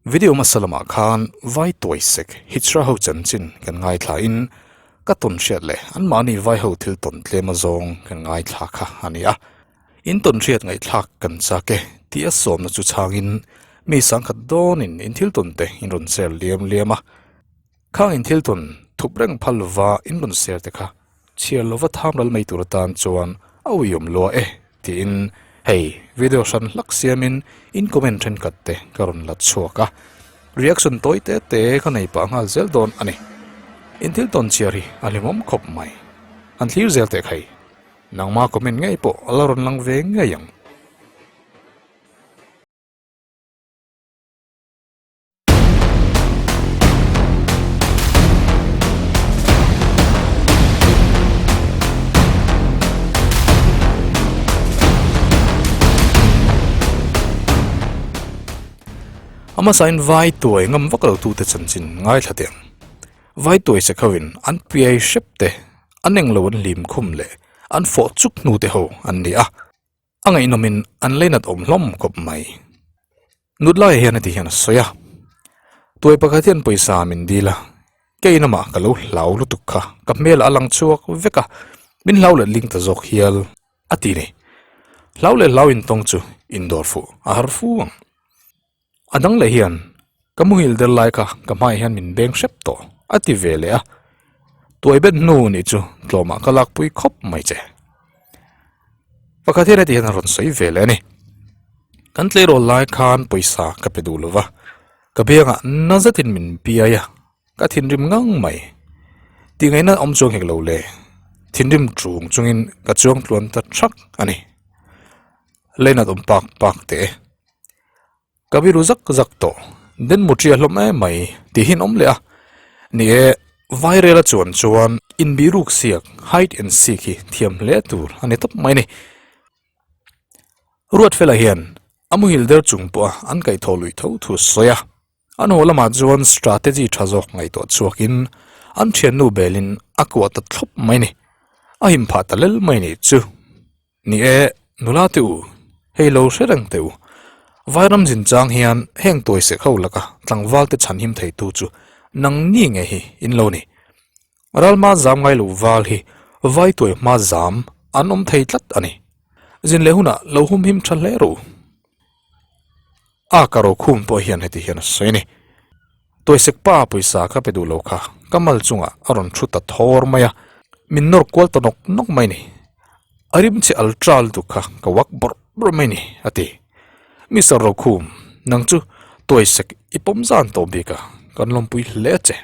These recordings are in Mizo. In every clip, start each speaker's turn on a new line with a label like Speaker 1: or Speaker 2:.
Speaker 1: Video hmasa lamah khan vai tuai sek Hijra ho chanchin kan ngaithla in ka tawn hriat leh anmahni vai ho thil tawn tlem azawng kan ngaithla kha a ni a. In tawn hriat ngaihthlak kan chak e tih a sawmna chu chhangin mi sangkhat dawnin in thil tawn te in rawn share liam liam a. Khang in thil tawn thup reng phal lova in rawn share te kha chhiar lova tham ral mai tur atan chuan a uiawm lua e tiin hei video hran hlak siamin in comment thenkhat te ka rawn la chhuak a, reaction tawi te te ka nei pah nghal zel dawn a ni. In thil tawn chhiar hi a hlimawm khawp mai. An thlir zel teh khai. Nangma comment ngei pawh a la rawn lang ve ngei ang. A hmasain vai tuai ngam vak lo tute chanchin ngaithla teh ang. Vai tuai se kho in an piai hrep te, an englo an hlim khum leh an fawh chuk hnu te ho an ni a. A ngaihnawmin an leinat awm hlawm khawp mai. Nut laiah hian heti hian a sawi a, Tuai pakhat hian pawisa min dil a, kei namah ka lo hlau lutuk kha, ka hmelah a lang chhuak vek a, min hlau leh ling ta zawk hial a ti ni. Hlau leh hlau intawng chu indawr fuh a har fu ang. A dang leh hian ka muhil der lai kha ka hmaiah hian min beng hrep tawh a ti ve leh a, tuai bet hnu nih chu tlawmah ka lakpui khawp mai che. Pakhat hian heti hian a rawn sawi ve leh a ni. Kan tleirawl lai khan pawisa ka pe duh lo va, ka biangah na zetin min piai a, ka thinrim ngang mai. Tih ngaihna awm chuang hek lo le, thinrim chung chungin ka chuang tluan ta thak a ni. Leinat awm pak pak teh e. Ka biru zak zak tawh, den mutria hlawm em mai tih hi an awm leh a. Ni e, Vairela chuan chuan inbiruk siak, hide and seek, hi thiam hle tur a ni tawp mai a ni. Ruatfela hian a muhil der chung pawha an kaihthawh luih tho thu a sawi a. An haw lamah chuan strategy tha zawk ngaihtuah chhuakin an thiannu belin a kuah ta thlawp mai a ni. A him phah ta lel mai a nih chu. Ni e, nula te u, hei lo hre reng teh u. Vairam zin chang hian heng tuai sek ho laka tlangval te chhan him thei tu chu nang ni nge hi in lo ni. Ralma zam ngai lo val hi vai tuai hma zam an awm thei tlat a ni. Zin leh hunah lo hum him tha hle rawh u. A ka rokhum pawh hian heti hian a sawi a ni. Tuaisek pa pawisa ka pe duh lo kha ka mal chungah a rawn thu ta thawr mai a, min nawr kual ta nawk nawk mai ni. A rim che al tral duk kha ka wak bawrh bawrh mai ni, a ti. Mister Rokhum, nang chu Tuaisek i pawm zan tawh bik a, kan lawmpui hle che.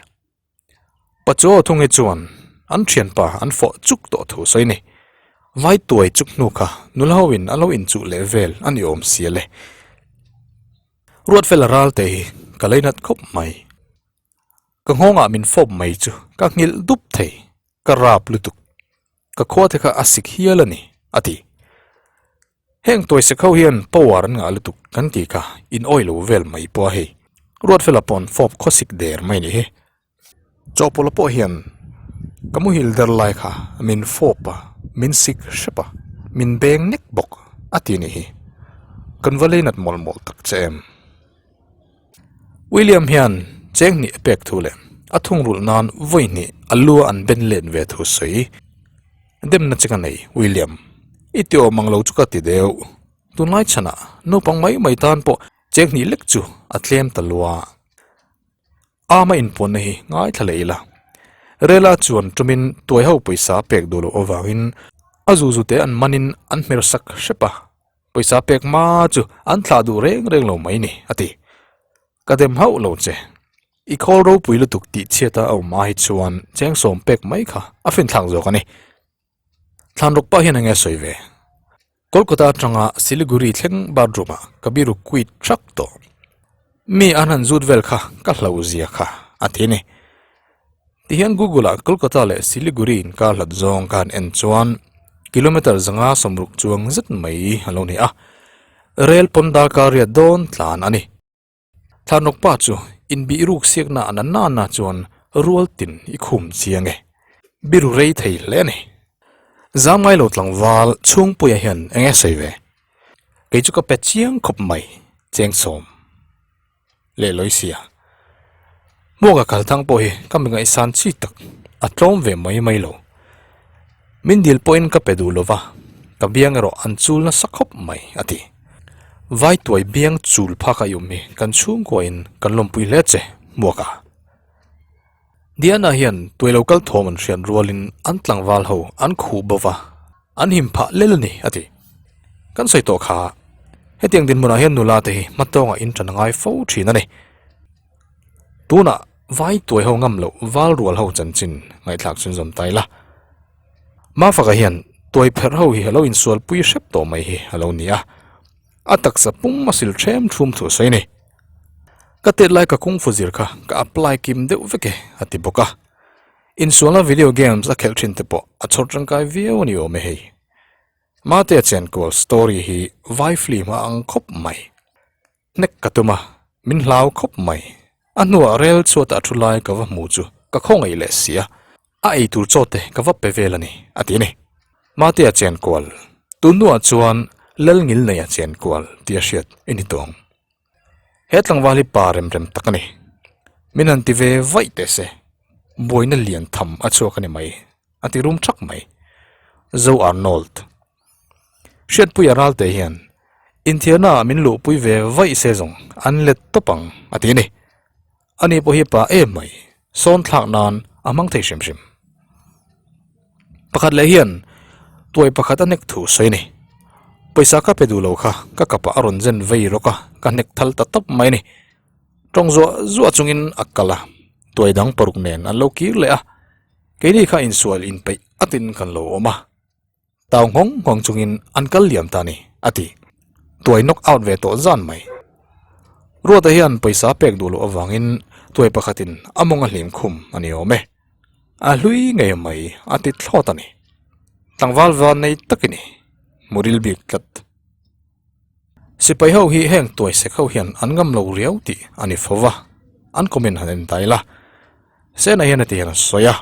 Speaker 1: Pachuau thungi chuan an thianpa an fawh chuk tawh thu sawi ni. Vai tuai chuk hnu kha nula hoin a lo inchuh leh vel a ni awm sia le. Ruatfela ral te hi ka leinat khawp mai. Ka nghawngah min fawp mai chu ka nghilh dup thei, ka rap lutuk. Ka khua te kha a sik hial a ni, a ti. Heng tuaisek ho hian power an ngah lutuk kan tih kha in awih lo vel mai pawh a hei. Ruatfela pawn fawp khawsik der mai ni hi. Chawhpawlh pawh hian ka muhil der lai kha min fawp a, min sik hrep a, min beng nek bawk a ti ni hi. Kan va leinat mawlh mawlh tak che em. William hian cheng hnih a pek thu leh a thungrulh nan vawi hnih a lu a an ben let ve thu sawi. Demna che ka nei, William. I ti awm ang lo chu ka ti deuh. Tunlai chhanah naupang mai mai tan pawh cheng hnih lek chu a tlem ta lua. Ama inpuanna hi ngaithla leh ila. Rela chuan tumin tuai ho pawisa pek duh loh avangin a zuzute an manin an hmer sak hrep a. Pawisa pek hma chu an thlah duh reng reng lo mai ni, a ti. Ka dem hauh lo che. I khawl ropui lutuk tih chhiat a awm ai chuan cheng sawm pek mai kha a finthlak zawk a ni. Thlan rawk pah hian enge sawi ve? Kolkata atanga Siliguri thleng bathroom ah ka biru quit thak tawh. Mi an han zut vel kha ka hloh zia kha a ti a ni. Tihian Google ah Kolkata leh Siliguri inkar hlat zawng ka han en chuan kilometer 160 chuang zet mai a lo ni a. Rel pawn darkar riat dawn tlan a ni. Thlanrawk pa chu inbih ruk siakna a na nana chuan rual tin i khum chiang e. Biru rei thei hle a ni. Zamngai lo tlangval chhungpuia hian eng nge sawi ve? Kei chu ka pe chiang khawp mai, Chengsawm. Leh lawi sia. Hmuaka kal thang pawh hi ka mi ngaihsan chi tak a tlawm ve mai mai lo. Min dil pawhin ka pe duh lova, ka biang erawh an chul nasa khawp mai, a ti. Vai tuai biang chul phak a i awm hi kan chhungkuain kan lawmpui hle che, Hmuaka. Diana hian tuai lo kal thawm an hriat rualin an tlangval ho an khuh bo va, an him phah lel a ni, a ti. Kan sawi tawh kha, hetiang dinhmunah hian nula te hi hmatawngah in ṭan a ngai fo ṭhin a ni. Tunah vai tuai ho ngam loh val rual ho chanchin ngaihthlak chhunzawm ta ila. Mafaka hian tuai pherh ho hi a lo insualpui hrep tawh mai hi a lo ni a. A taksa pum a sil ṭhem ṭhum thu a sawi a ni. Ka tet lai ka kungfu zir kha ka apply kim deuh vek e, a ti bawk a. Insualna video games a khelh ṭhin te pawh a chhawr ṭangkai viau a ni awm e hei. Mate a chenkual story hi vai film a ang khawp mai. Hnek ka tum a, min hlau khawp mai. A hnuah rel chhuatah thu lai ka va hmu chu ka khawngaih leh si a, a ei tur chaw te ka va pe vel a ni, a ti a ni. Mate a chenkual, tun hnuah chuan Lal Ngilnei a chenkual tih a hriat i ni tawng. He tlangval hi pa rem rem tak a ni. Min han ti ve vaih teh se, buaina lian tham a chhuak a ni mai, a ti rum thak mai. Zo Arnold. Hriatpuia ralte hian inthiarna ah min luhpui ve vaih se zawng an let tawp ang a ti a ni. Ani pawh hi pa em mai, sawn thlak nan a hmang thei hrim hrim. Pakhat leh hian tuai pakhat a hnek thu sawi a ni. Pawisa ka pe duh lo kha ka kapah a rawn zen vei rawk a, ka hnek thal ta tawp mai a ni. Tawng zuah zuah chungin a kal a, tuai dang paruk nen an lo kir leh a, keini kha insual inpeih atin kan lo awm a. Tau nghawng nghawng chungin an kal liam ta ni, a ti. Tuai knock out ve tawh zan mai. Ruata hian pawisa pek duh loh avangin tuai pakhatin a mawng a hlim khum a ni awm e. A hlui ngei mai a ti thlawt a ni. Tlangval van nei tak i ni, muril bik tlat. Sipai ho hi heng tuai sek ho hian an ngam lo riau tih a ni fo va, an comment han en ta ila. Sena hian a ti hian a sawi a.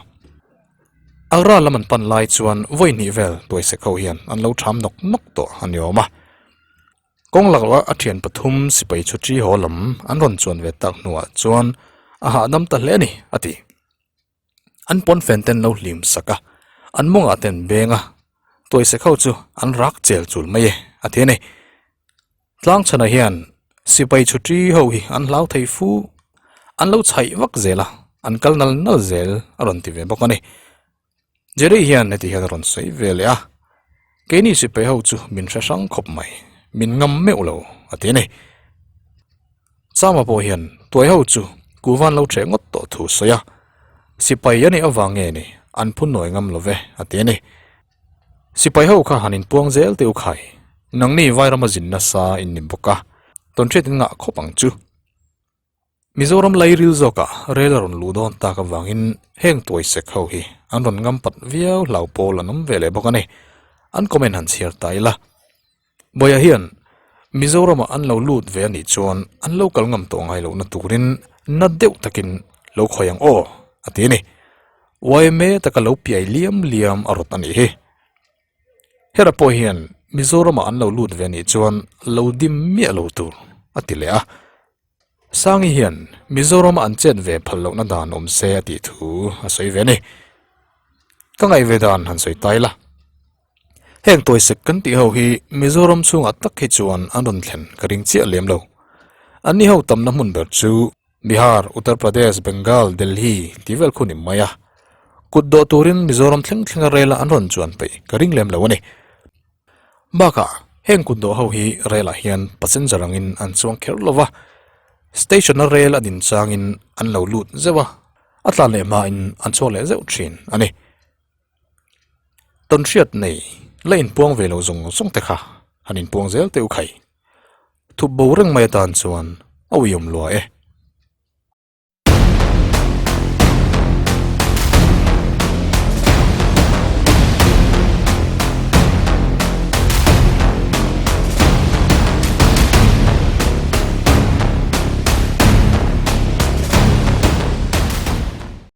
Speaker 1: Agra lam an pan lai chuan vawi hnih vel tuai sek ho hian an lo tham nawk nawk tawh a ni awm a. Kawng lakloh a a thian pathum sipai chhuṭi haw lam an rawn chuan ve tak hnuah chuan a hahdam ta hle a ni, a ti. An pawnfen ten lo hlim sak a, an mawngah ten beng a, tuai sek ho chu an rak chel chul mai e, a ti a ni. Tlang chhanah hian sipai chhuṭi ho hi an hlau thei fu, an lo chhaih vak zel a, an kal nal nal zel a rawn ti ve bawk a ni. Jerry hian heti hian a rawn sawi ve leh a, keini sipai ho chu min hre hrang khawp mai, min ngam meuh lo a ti a ni. Chama pawh hian tuai ho chu kuhva an lo ṭheh ngawt tawh thu sawi a, sipai a nih avang nge ni an phunnawi ngam lo ve a ti a ni. Sipai ho kha han inpuang zel teh u khai, nangni Vairama zin nasa in ni bawk a, tawnhriat in ngah khawp ang chu. Mizoram lairil zawkah rel a rawn luh dawn tak avangin heng tuai sek ho hi an rawn ngam pat viau hlau pawl an awm ve leh bawk a ni. An comment han chhiar ta ila. Bawiha hian Mizoramah an lo lut ve a nih chuan an lo kal ngam tawh ngai lohna turin na deuh takin lo khawi ang aw a ti a ni. Yma taka lo piai liam liam a rawt a nih hi. Hera pawh hian Mizoramah an lo lut ve a nih chuan lo dim miah lo tur a ti leh a. Sangi hian Mizorama an chet ve phal lohna dan awm se a tih thu a sawi ve a ni. Ka ngaih ve dan han sawi ta ila. Heng tawisek kan tih ho hi Mizoram chhungah tak hi chuan an rawn thlen ka ring chiah lem lo. Anni ho tamna hmun ber chu Bihar, Uttar Pradesh, Bengal, Delhi tih vel khu ni mai a. Kut dawh turin Mizoram thleng thlenga rela an rawn chuan peih ka ring lem lo a ni. Bakah heng kut dawh ho hi relah hian passenger angin an chuang kher lo va, station-a rel a din changin an lo lut zeuh a, a tlan leh hmain an chhuak leh zeuh thin a ni. Tawnhriat nei la inpuang ve lo zawng zawng te kha han inpuang zel teh u khai. Thup bo reng mai atan chuan a uiawm lua e.